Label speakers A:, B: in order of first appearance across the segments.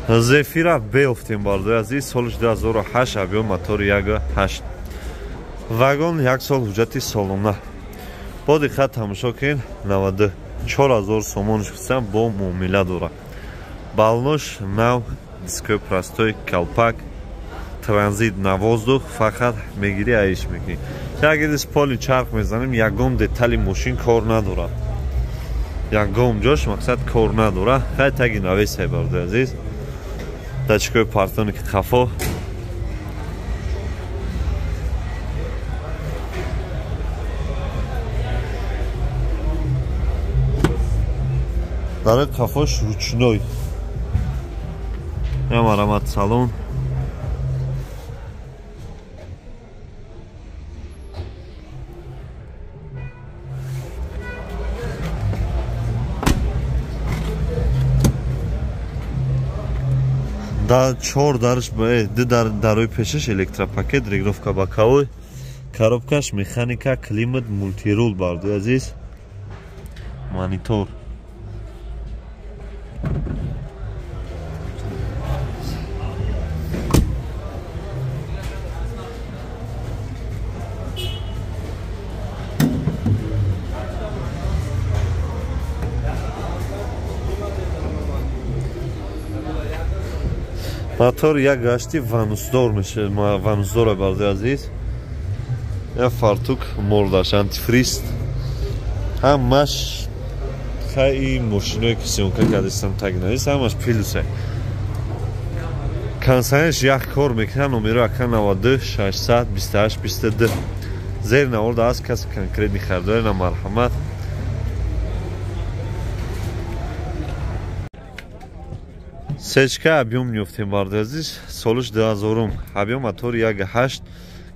A: Зефира беёфтем бардои азиз, солиш 2008, объем мотори 1.8. Вагон як сол ҳуҷҷати солона. Бо диққат тамошо кунед, 94 000 сомонш гуфтам бо муомила дорад. Балнош нав, дискои простой, калпак, транзит на воздух, фақат мегирӣ аиш мекунӣ. Ягидис поли чарх мезанем, ягон детали мошин кор надорад. Ягон ҷош мақсад кор надорад. Хай таги навесай бардои азиз. Датчикои партоники хафо. Дарои қафош ручной. Я марамат салон. Да чор дарш ду дар дарои пешаш электропакет, регировка боковой, коробкаш механика, климат, мультирул бардои азиз, монитор. Мотор як гашти ванусдор мешавад, ванусдор бардои азиз. Я фартук мордаш антифриз. Ҳамаш хай мошиное ки съёмка кардистам таги навис, ҳамаш плюсе. Консанеш як кор мекунад, номеро ака 92 628 22. Зер наворда аст, каси конкретни харидор на марҳамат. Сечка объем меёфтем бардои азиз, солиш 2000, объем мотори 1.8,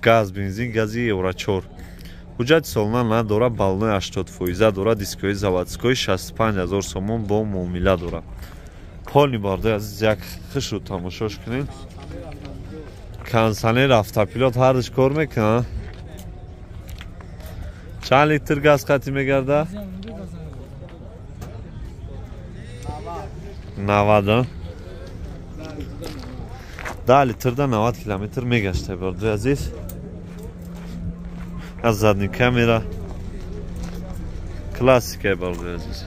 A: газ, бензин, гази Евро 4. Ҳуҷҷати солона надора, баллони 80% дора, дискои заводской 65 000 сомон бо муомила дора. Полни бардои азиз як хушро тамошош кунед. Кондиционер, автопилот ҳардуш кор мекунад. Чанд литр газ қатӣ мегарда? 90. 10 литрда 90 километр мегашта бардои азиз. Аз задни камера классика бардои азиз.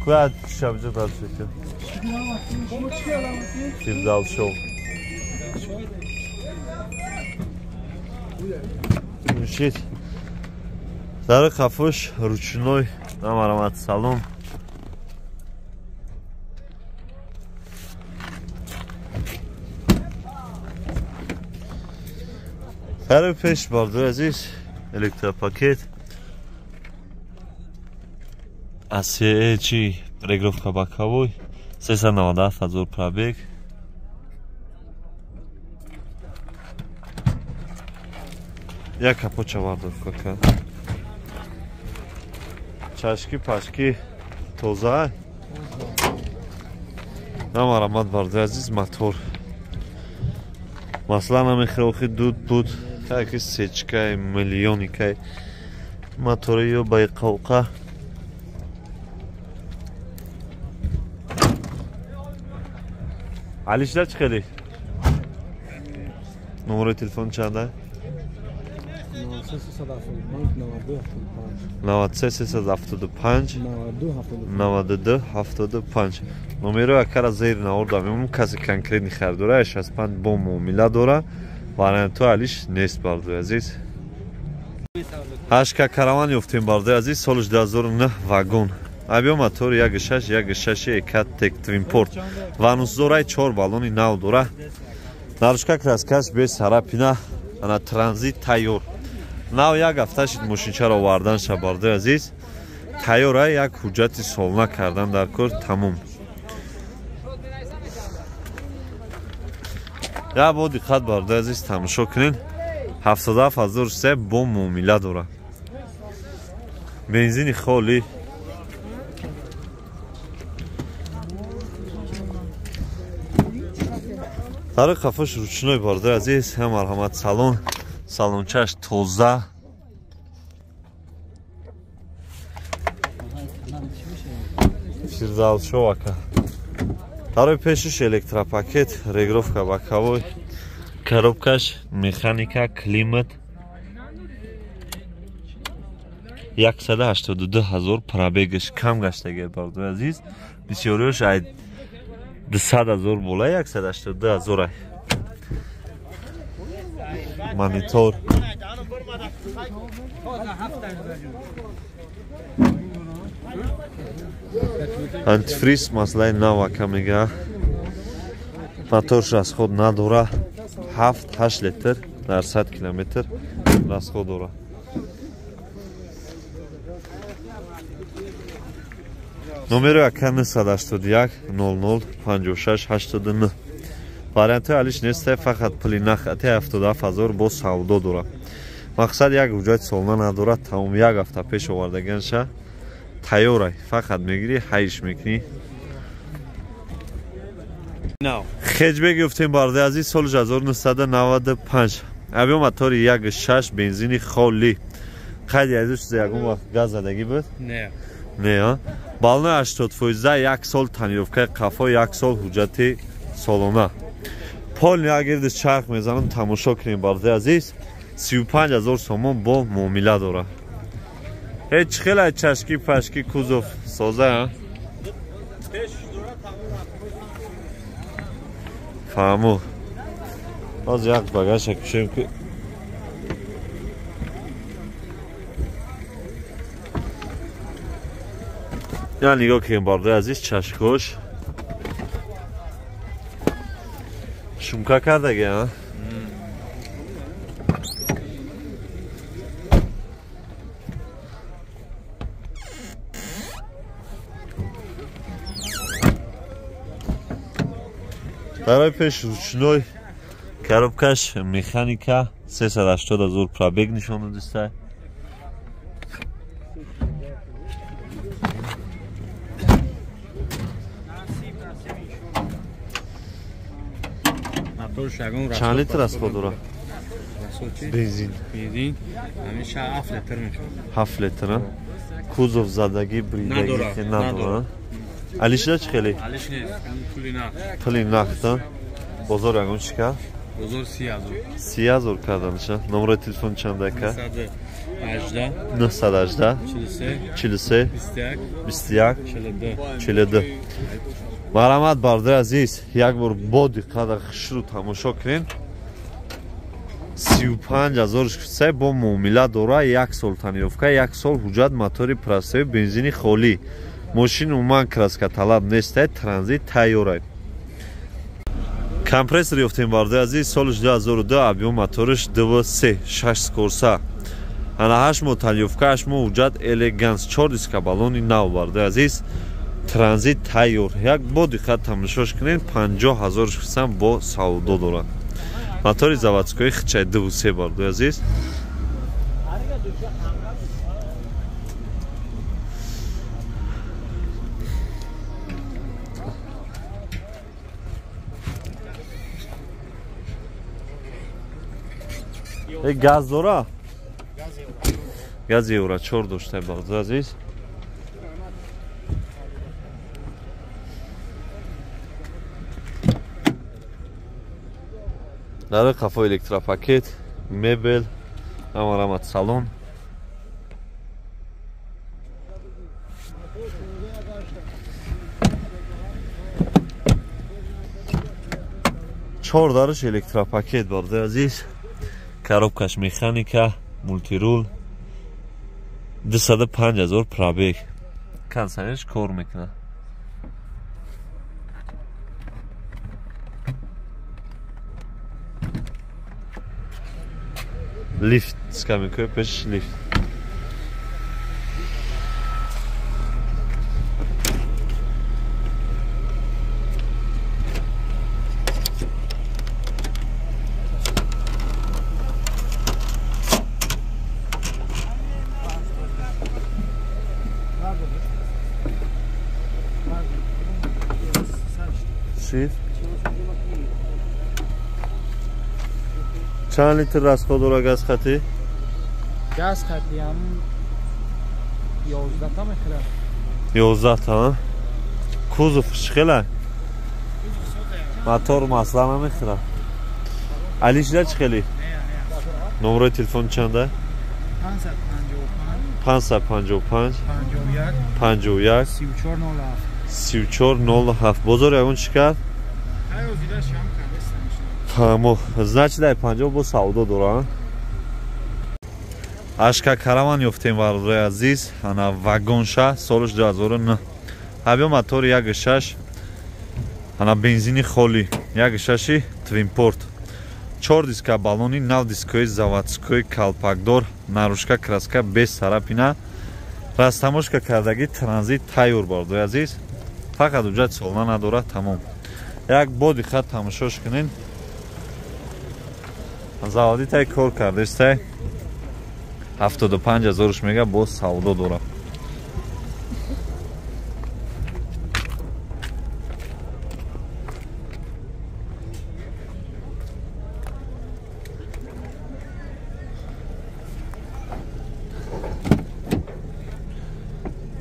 A: Куя шабҷа барчека. Фирдал шоу. Мушит. Дар қафош ручной намарамат салон. Дар пеш бардои азиз электропакет, АСЕ чи регировка боковой, 397 000 пробег. Як капоча бардор кака. Чашки пашки тоза. Намарамат бардои азиз мотор. Масла намехӯрохи дуд буд. Таки сечкай миллионикай мотори ё байқавқа. Алишда чӣ хеле? Номерои телефон чанда? 93 375 92 75. Номерои акара зер наорда мемонам, каси конкретни харидора 65 бо муомила дора. Вариантҳо алиш нест бардои азиз. Ҳашка караван ёфтем бардои азиз, солиш 2009, вагон. Объем мотор 1.6, 1.6 ЭК Тек Твинпорт. Ванусдорай 4 баллони нав дора. Нарушка краскаш без царапина, ана транзит тайёр. Нав як ҳафта шид мошинчаро овардан ша бардои азиз. Тайёра як ҳуҷҷати солона кардан дар кор тамом. Я бо диққат бардои азиз тамошо кунед. 77 003 бо муомила дора. Бензини холӣ. Тариқ қафош ручной бардои азиз, ҳам марҳамат салон, салончаш тоза. Фирдавсшо ака. Барои пешиш электропакет, регировка боковой, коробкаш механика, климат. 182 000 пробегаш кам гаштаги бардои азиз. Бисёриёш ай 200 000 бола 182 000 ай. Монитор. Антифриз маслаи нав ака мега. Моторш расход надора. 7-8 литр дар 100 километр расход дора. Номери ака 981 00 56 89. Варианти алиш нест, фақат пули нах ати 77000 бо савдо дора. Мақсад як ҳуҷҷати солона надорад, тамом як ҳафта пеш овардаганша тайёрай, фақат мегирӣ, ҳайш мекунӣ. Хеҷбек ёфтем бардаи азиз, соли 1995. Объем мотори 1.6, бензини холӣ. Қайди азиз, чизе ягон вақт газ задагӣ буд?
B: Не.
A: Не, а? Балнои 80%, як сол тонировкаи қафо, як сол ҳуҷҷати солона. Полни агирди чарх мезанам, тамошо кунем бардаи азиз. 35 000 сомон бо муомила дора. Ҳеҷ хеле чашки пашки кузов соза, а? Фаҳму. Боз як багаша кушем ки я нигоҳ кунем бардаи азиз, чашкош шумка кардаги, а? Барои пеш ручной, коробкаш механика, 380 000 пробег нишон додиста. Чанд литр расход дорад? Бензин.
B: Бензин ҳамеша 7 литр мешавад.
A: 7 литр, а? Кузов задагӣ, бридагӣ надорад. Алишда чӣ хеле?
B: Алиш нест, пули нақд.
A: Пули нақд, бозор ягон чӣ кард?
B: Бозор 30 000.
A: 30 000 карданиша. Номери телефон чанд ака?
B: 918
A: 918
B: 43
A: 43
B: 21
A: 21
B: 42
A: 42. Марҳамат бардаи азиз, як бор бо диққат хушрӯ тамошо кунед. 35 000 бо муомила дора, як сол тонировка, як сол ҳуҷҷат, мотори простой, бензини холӣ. Мошин умуман краска талаб нестай, транзит тайёрай. Компрессор ёфтем бардаи азиз, соли 2002, объем моториш 2.3, 6 скорса. Ана 8 моҳ тонировка, 8 моҳ ҳуҷҷат, элеганс, 4 диска баллони нав бардаи азиз. Транзит тайёр. Як бо диққат тамошош кунед, 50 000 хусам бо савдо дорад. Мотори заводской хичай 2.3 бардаи азиз. Газ дора? Газ евро 4 дошта бардаи азиз. Дар қафо электропакет, мебел, амарамат салон. Чор дарш электропакет бардаи азиз. Коробкаш механика, мултирул, 205 000 пробег. Кондиционерш кор мекунад. Лифт скамейка, пеш лифт. Чанд литр расход дора газ хати?
C: Газ хати ҳам 11 та мехӯрад.
A: 11 та? Кузов чӣ хела? Мотор масла намехӯрад. Алишда чӣ хели? Номерои телефон чанда? 555 51 3407. Бозор ягон чӣ кард? Фаҳмо. Значит, ай 50 бо савдо дора. Ашка караван ёфтем, бародарои азиз. Ана вагонша, солаш 2009. Ҳабё мотори 1.6, ана бензини холӣ, 1.6 твинпорт. 4 диска баллони нав, дискои заводской, калпакдор, нарушка, краска без царапина, растамошка кардагӣ, транзит тайёр, бародарои азиз. Фақат ҳуҷҷат солона надорад, тамом. Як бо диққат тамошош кунед. Заводи тай кор кардестай. 75 ҳазорш мега, боз савдо дорад.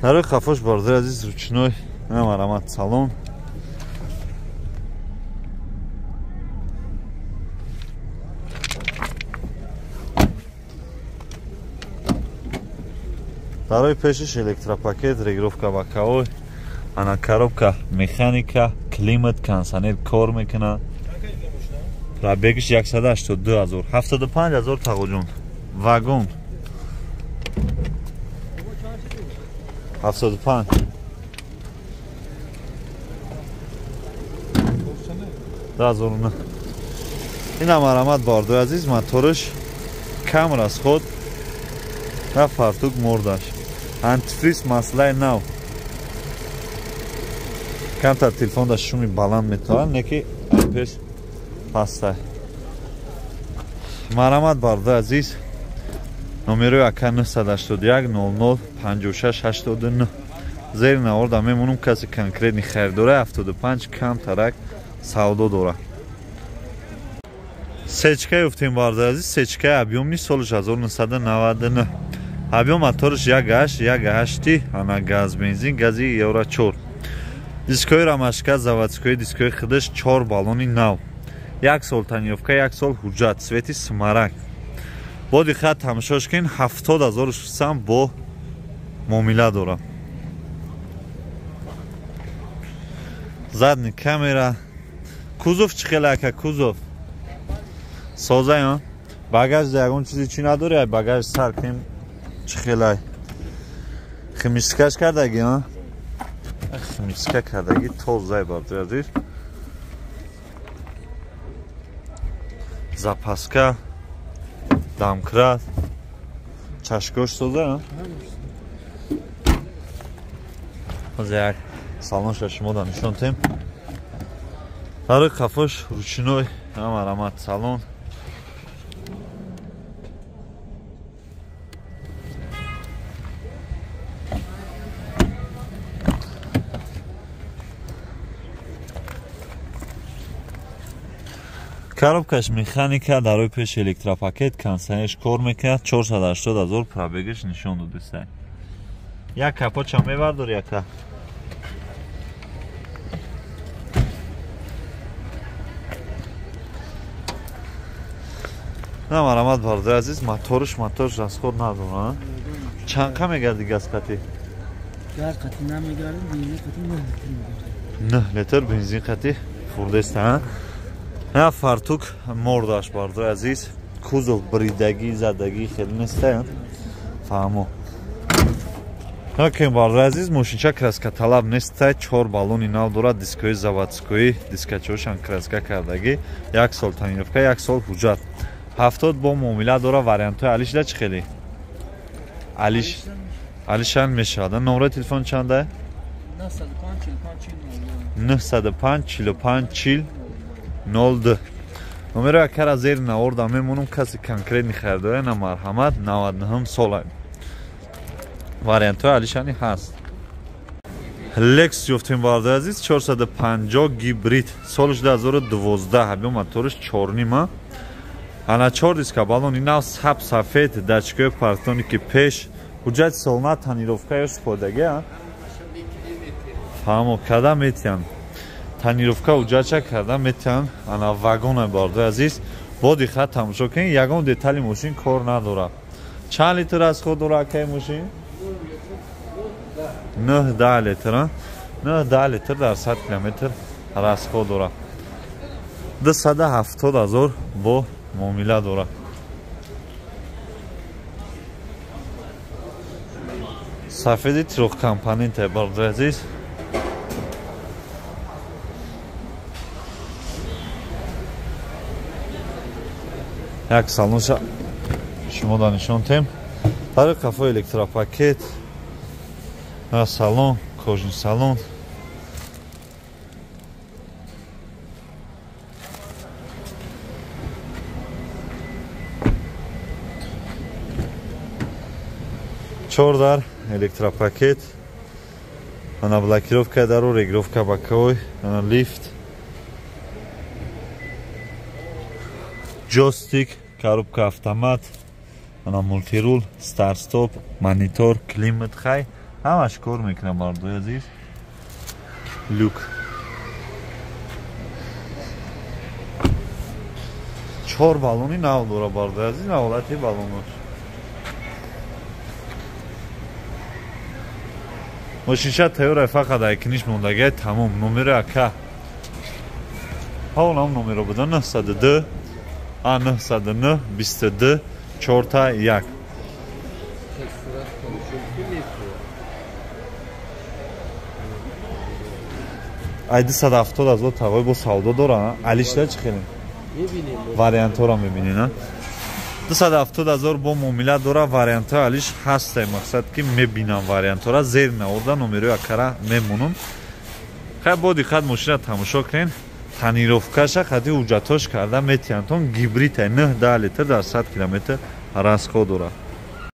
A: Дарои хафош, бародари азиз, ручной намарамат салон. Дарои пешиш электропакет, регировка боковой, ана коробка механика, климат, кондиционер кор мекунад. Пробегиш 182 ҳазор, 75 ҳазор тағоҷон. Вагон 75. 2009. Ин марамат, бародари азиз, моторш кам расход на фартук мордаш. Антифриз маслаи нав. Камтар телефон да шуми баланд метавад, не ки пеш пастай. Марамат, бародари азиз, номерои ака 981 00 56 89. Зери наворда мемонум, каси конкретни харидора 75 камтарак савдо дора. Сечка ёфтем, бародари азиз, сечкаи объёмни, соли 1999. Объём моторш 1.8, 1.8, ана газ бензин, гази евро 4. Дискои рамашка, заводской дискои худаш, 4 баллони нав. 1 сол тонировка, 1 сол ҳуҷҷат, цвети смарагд. Бо диққат тамошош кунед, 70 ҳазор сам бо муомила дорам. Задни камера. Кузов чӣ хела ака, кузов? Созай, багаж да ягон чизи чӣ надори? Ай багаж сар кунем чӣ хелай? Химчисткаш кардаги, а? Химчистка кардаги, тозай, бародари азиз. Запаска, дамкрат, чашкош соза, а? Ҳозир як салонша шумо да нишон тем. Дарои қафош ручной, ҳамарамат салон. Коробкаш механика, дарои пеш электропакет, кондиционерш кор мекунад, 480 ҳазор пробегаш нишон додистай. Як капотча мебардор, яка. На марамат, бародари азиз, моторш расход надорад. Чанд қа мегарди газ қатӣ?
C: Газ қатӣ намегардим, бензин қатӣ 9 литр мегардим.
A: 9 литр бензин қатӣ хурдест, а? На фартук мордаш, бародари азиз, кузов бридагӣ, задагӣ хеле нест, фаҳмо. Накем, бародари азиз, мошинча краска талаб нестай, 4 баллони нав дорад, дискои заводской, дискачошан краска кардагӣ, 1 сол тонировка, 1 сол ҳуҷҷат. 70 бо муомила дора. Вариантҳои алишда чӣ хеле? Алиш алишан мешавад. Номерои телефон чанда? 905 45 40 02. Номерои акара зери наворда мемонум, каси конкретни харидора на марҳамат, 99 сола. Вариантҳои алишани ҳаст. Lexus ёфтем, бародари азиз, 450 гибрид, соли 2012, объём моторш 4.5. Ана 4 диска баллони нав, саб сафед, датчикои парктроники пеш, ҳуҷҷати солона, тонировка ё супордагӣ, а? Фаҳмо карда метиҳанд. Тонировка уҷача карда метиҳанд. Ана вагона бародари азиз. Бо диққат тамошо кунед, ягон детали мошин кор надорад. Чанд литр расход дорад акаи мошин? 9 литр. 9 литр дар 100 километр расход дорад. 270 000 бо муомила дорад. Сафеди трехкомпонента бародари азиз. Як салонша шумо да нишон тем. Барои қафо электропакет, салон, кожни салон. Чор дар электропакет, ана блокировка дару, регулировка боковой, ана лифт, джойстик, коробка автомат, ана мультирул, старт-стоп, монитор, климат хай, ҳамаш кор мекунад мардои азиз. Люк. 4 баллони нав дора мардои азиз, наволати баллонош. Мошинша тайёра фақат айкиниш мондагиай тамом. Номери ака. Ҳаволам номеро буда 902 А 909 22 4 1. Ай 270 000 тағой бо савдо дора, алишда чӣ хеле? Вариантҳоро мебинед, а? 270 000 бо муомила дора, вариантҳои алиш ҳастай, мақсад ки мебинам вариантҳоро, зер наорда номерои акара мемонам. Хай бо диққат мошина тамошо кунед. Тонировкаша хати ҳуҷҷатҳош карда метиҳанд. Гибритай 9 литр дар 100 километр расход дорад.